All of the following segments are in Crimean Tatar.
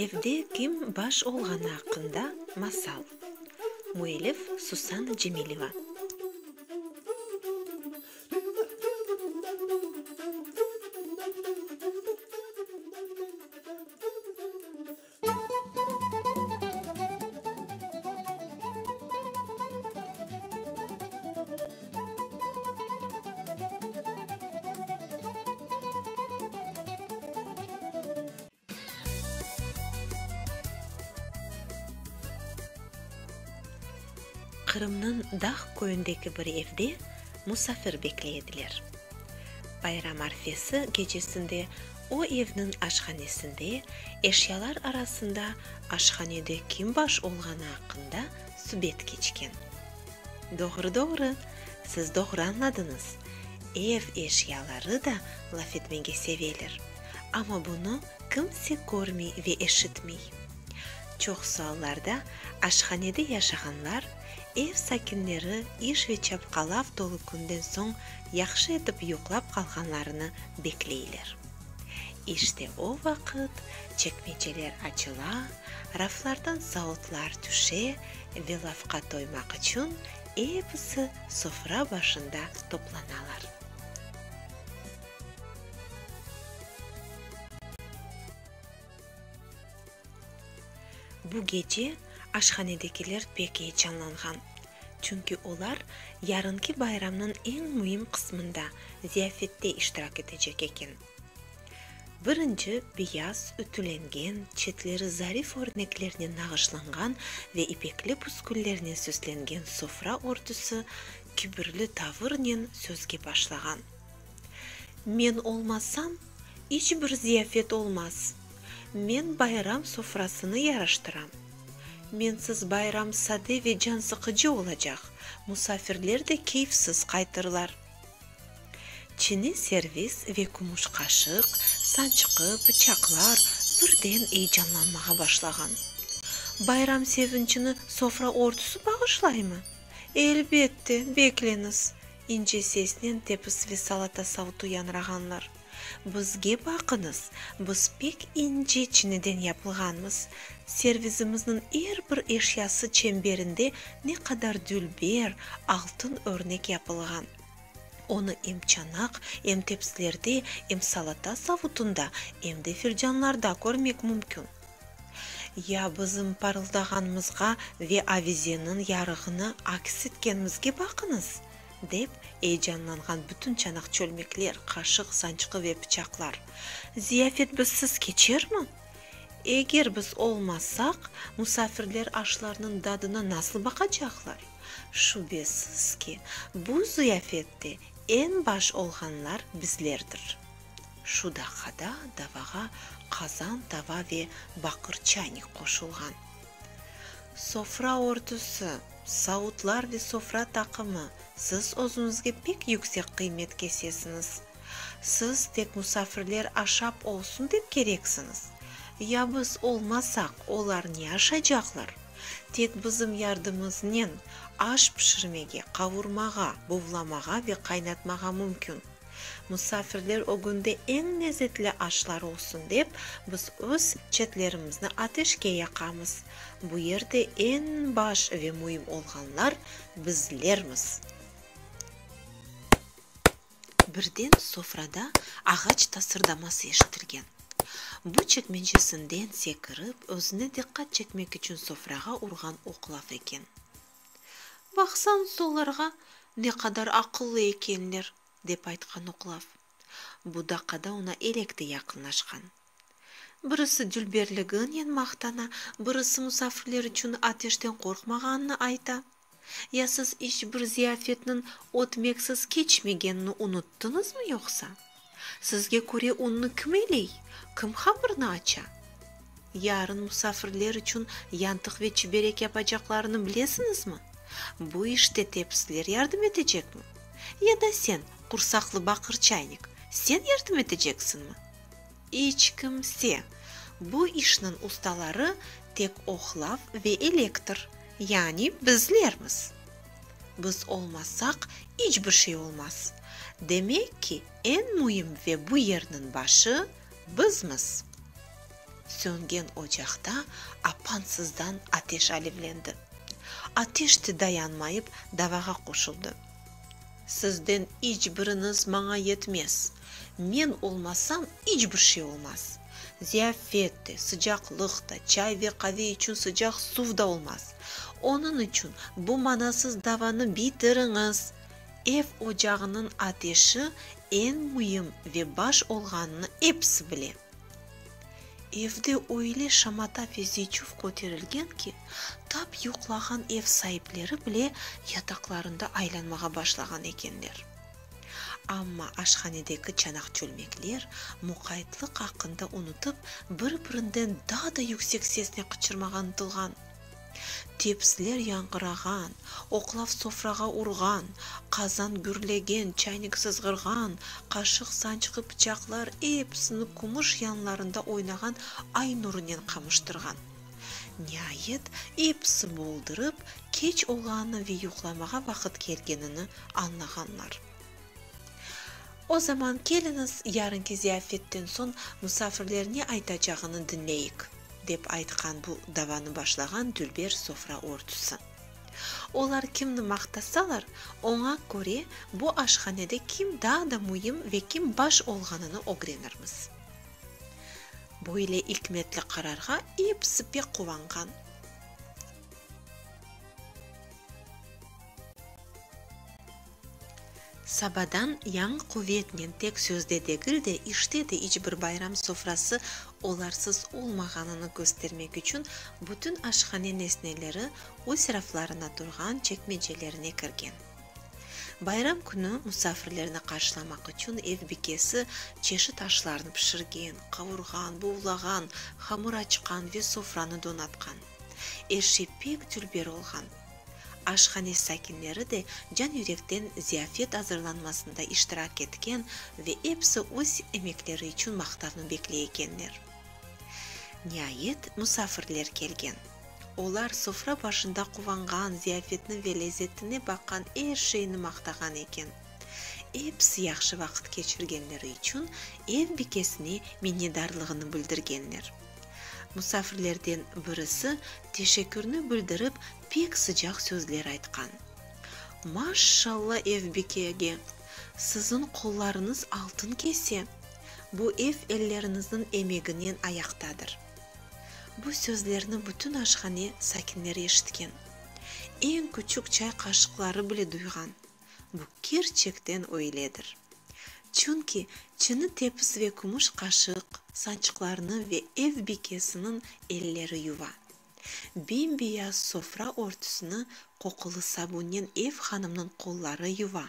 Evde kim baş olğanı aqqında masal. Müellif Susanna Cemileva. Qırımnıñ dağ köyündeki bir evde musafir bekley ediler. Bayram arfesi gecesinde o evniñ aşhanesinde eşyalar arasında aşhanede kim baş olğanı aqqında subet keçken. Doğru-doğru, siz doğru añladıñız, ev eşyaları da laf etmege seveler, amma bunı kimse körmey ve eşitmey. Çoqusı allarda aşhanede yaşağanlar ev sakinleri iş ve çapqalav tolu künden soñ yahşı etip yuqlap qalğanlarını bekleyler. İşte o vaqıt çekmeceler açıla, raflardan savutlar tüşe ve lafqa toymaq içün episi sofra başında toplanalar. Bu gece aşhanedekiler pek eyecanlanğan, çünki olar yarınki bayramnıñ eñ müim qısmında, ziyafette iştirak etecek eken. Birinci beyaz, ütülengen, çetleri zarif örneklernen nağışlanğan ve ipekli püsküllernen süslengen sofra örtüsi kibirli tavırnen sözge başlağan. Men olmasam, iç bir ziyafet olmaz. Men bayram sofrasını yaraştıram. Mensiz bayram sade ve cansıqıcı olacaq, musafirler de keyfsiz qaytırlar. Çini servis ve kümüş qaşıq, sançqı, pıçaqlar birden eyecanlanmağa başlağan. Bayram sevinçini sofra örtüsi bağışlaymı? Elbette, bekleñiz! İnce sesnen tepis ve salata savutu yanrağanlar. Bizge baqıñız, biz pek ince çiniden yapılğanmız. Servizimizniñ er bir eşyası çemberinde ne qadar dülber, altın örnek yapılğan. Onı em çanaq, em tepsilerde, em salata savutında, em de filcanlarda körmek mümkün. Ya bizim parıldağanımızğa ve avizeniñ yarığını aks etkenimizge baqıñız! Dep, eyecanlanğan bütün çanaq-çölmekler, qaşıq, sançqı ve pıçaqlar. Ziyafet bizsiz keçermi? Eger biz olmasaq, musafirler aşlarnıñ dadına nasıl baqacaqlar? Şübesiz ki, bu ziyafette eñ baş olğanlar bizlerdir. Şu daqqada davağa qazan tava ve baqır çaynik qoşulğan. Sofra örtüsi, savutlar ve sofra taqımı, siz özüñizge pek yüksek qıymet kesesiñiz. Siz tek musafirler aşap olsun dep kereksiñiz. Ya biz olmasaq, olar ne aşaycaqlar? Tek bizim yardımımıznen aş pişirmege, qavurmağa, buvlamağa ve qaynatmağa mümkün. Musafirler ögünde eñ lezetli aşlar olsun dep, biz öz çetlerimizni ateşke yaqamız. Bu yerde eñ baş ve müim olğanlar bizlermiz. Birden sofrada ağaç tasırdaması eşitilgen. Bu çekmecesinden sekirip, özüne diqqat çekmek içün sofrağa urğan oqlav eken. Baqsañız olarğa, ne qadar aqıllı ekenler, dep aytqan oqlav. Bu daqqada oña elek de yaqınlaşqan. Birisi dülberliginen maqtana, birisi musafirler içün ateşten qorqmağanını ayta. Ya siz iç bir ziyafetniñ ötmeksiz keçmegenini unuttıñızmı yoqsa? Sizge köre unnı kim eley, kim hamırnı aça? Yarın musafirler içün yantıq ve çiberek yapacaqlarını bilesiñizmi? Bu işte tepsiler yardım etecekmi? Ya da sen, qursaqlı baqır çaynik, sen yardım eteceksiñmi? İç kimse! Bu işniñ ustaları tek oqlav ve elektr, yani bizlermiz. Biz olmasaq, iç bir şey olmaz. Demek ki, eñ müim ve bu yerniñ başı bizmiz. Söngen ocaqta apansızdan ateş alevlendi. Ateş de dayanmayıp davağa qoşuldı. Sizden iç biriñiz maña yetmez. Men olmasam, iç bir şey olmaz. Ziyafet de, sıcaqlıq da, çay ve qave içün sıcaq suv da olmaz. Onıñ içün bu manasız davanı bitiriñiz. Ev ocağınıñ ateşi eñ müim ve baş olğanını episi bile. Evde öyle şamata ve ziyçuv köterilgen ki, tap yuqlağan ev saipleri bile yataqlarında aylanmağa başlağan ekenler. Amma aşhanedeki çanaq-çölmekler muqaytlıq aqqında unutıp, bir-birinden daa da yüksek sesnen qıçırmağa ıntılğan. Tepsiler yañğırağan, oqlav sofrağa urğan, qazan gürlegen, çaynik sızğırğan, qaşıq, sançqı, pıçaqlar episini kümüş yanlarında oynağan ay nurunen qamıştırğan. Niayet, episi boldurıp, keç olğanını ve yuqlamağa vaqıt kelgenini añlağanlar. O zaman keliñiz, yarınki ziyafetten soñ musafirler ne aytacağını diñleyik, dep aytqan bu davanı başlağan dülber sofra örtüsi. Olar kimni maqtasalar, oña köre bu aşhanede kim daa da müim ve kim baş olğanını ögrenirmiz. Böyle ikmetli qararğa episi pek quvanğan. Sabadan yañı quvetnen tek sözde degil de, işte de iç bir bayram sofrası olarsız olmağanını köstermek içün bütün aşhane nesneleri öz raflarına turğan çekmecelerine kirgen. Bayram künü musafirlerni qarşılamaq içün ev bikesi çeşit aşlarnı pişirgen, qavurğan, buvlağan, hamır açqan ve sofranı donatqan. Er şey pek dülber olğan. Aşhane sakinleri de can-yürekten ziyafet azırlanmasında iştirak etken ve episi öz emekleri içün maqtavnı bekley ekenler. Niayet, musafirler kelgen. Olar sofra başında quvanğan, ziyafetni ve lezetine baqqan er şeyni maqtağan eken. Episi yahşı vaqıt keçirgenleri içün ev bikesine minnetdarlığını bildirgenler. Musafirlerden birisi teşekkürni bildirip, pek sıcaq sözler aytqan. Maşşalla ev bikege! Siziñ qollarıñız altın kese! Bu ev elleriñizniñ emeginen ayaqtadır. Bu sözlerni bütün aşhane sakinleri eşitken. Eñ küçük çay qaşıqları bile duyğan. Bu kerçekten öyledir. Çünki çini tepis ve kümüş qaşıq, sançıqlarnı ve ev bikesiniñ elleri yuva. Bem-beyaz sofra örtüsini qoqulı sabunnen ev hanımnıñ qolları yuva.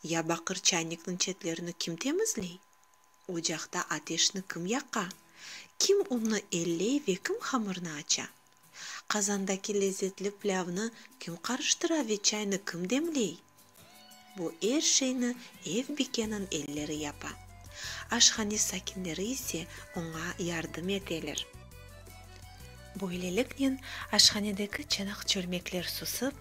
Ya baqır çaynikniñ çetlerini kim temizley? Ocaqta ateşni kim yaqa? Kim unnı elley ve kim hamırnı aça? Qazandaki lezetli plâvnı kim qarıştıra ve çaynı kim demley? Bu er şeyni ev bikeniñ elleri yapa. Aşhane sakinleri ise oña yardım eteler. Böyleliknen, aşhanedeki çanaq-çölmekler susıp,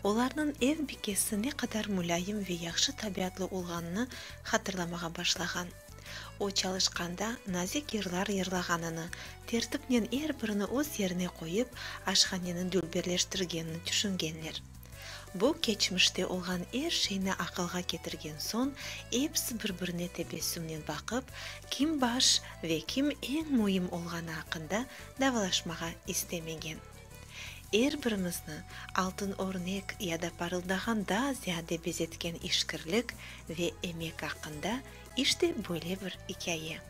olarnıñ ev bikesi ne qadar mulâyim ve yahşı tabiatlı olğanını hatırlamağa başlağan. O çalışqanda nazik yırlar yırlağanını, tertipnen er birini öz yerine qoyıp, aşhaneni dülberleştirgenini tüşüngenler. Bu keçmişte olğan er şeyni aqılğa ketirgen soñ, episi bir-birine tebessümnen baqıp, kim baş ve kim eñ müim olğanı aqqında davalaşmağa istemegen. Er birimizni altın örnek ya da parıldağan daa ziyade bezetken işkirlik ve emek aqqında işte böyle bir ikâye.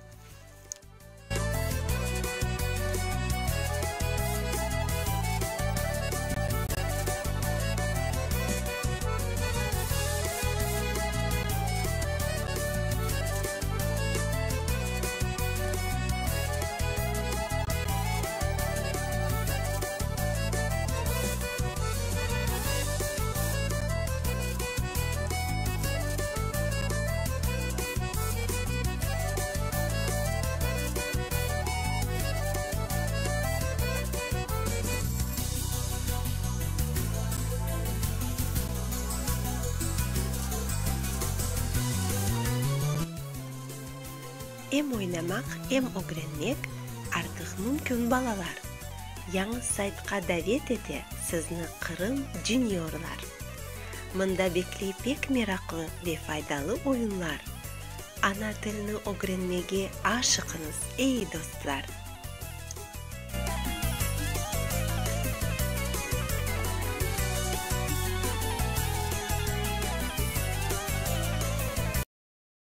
Em oynamaq, em ögrenmek. Artıq mümkün, balalar! Yañı saytqa davet ete sizni Qırım Juniorlar. Mında bekley pek meraqlı ve faydalı oyunlar. Ana tilni ögrenmege aşıqıñız, ey dostlar!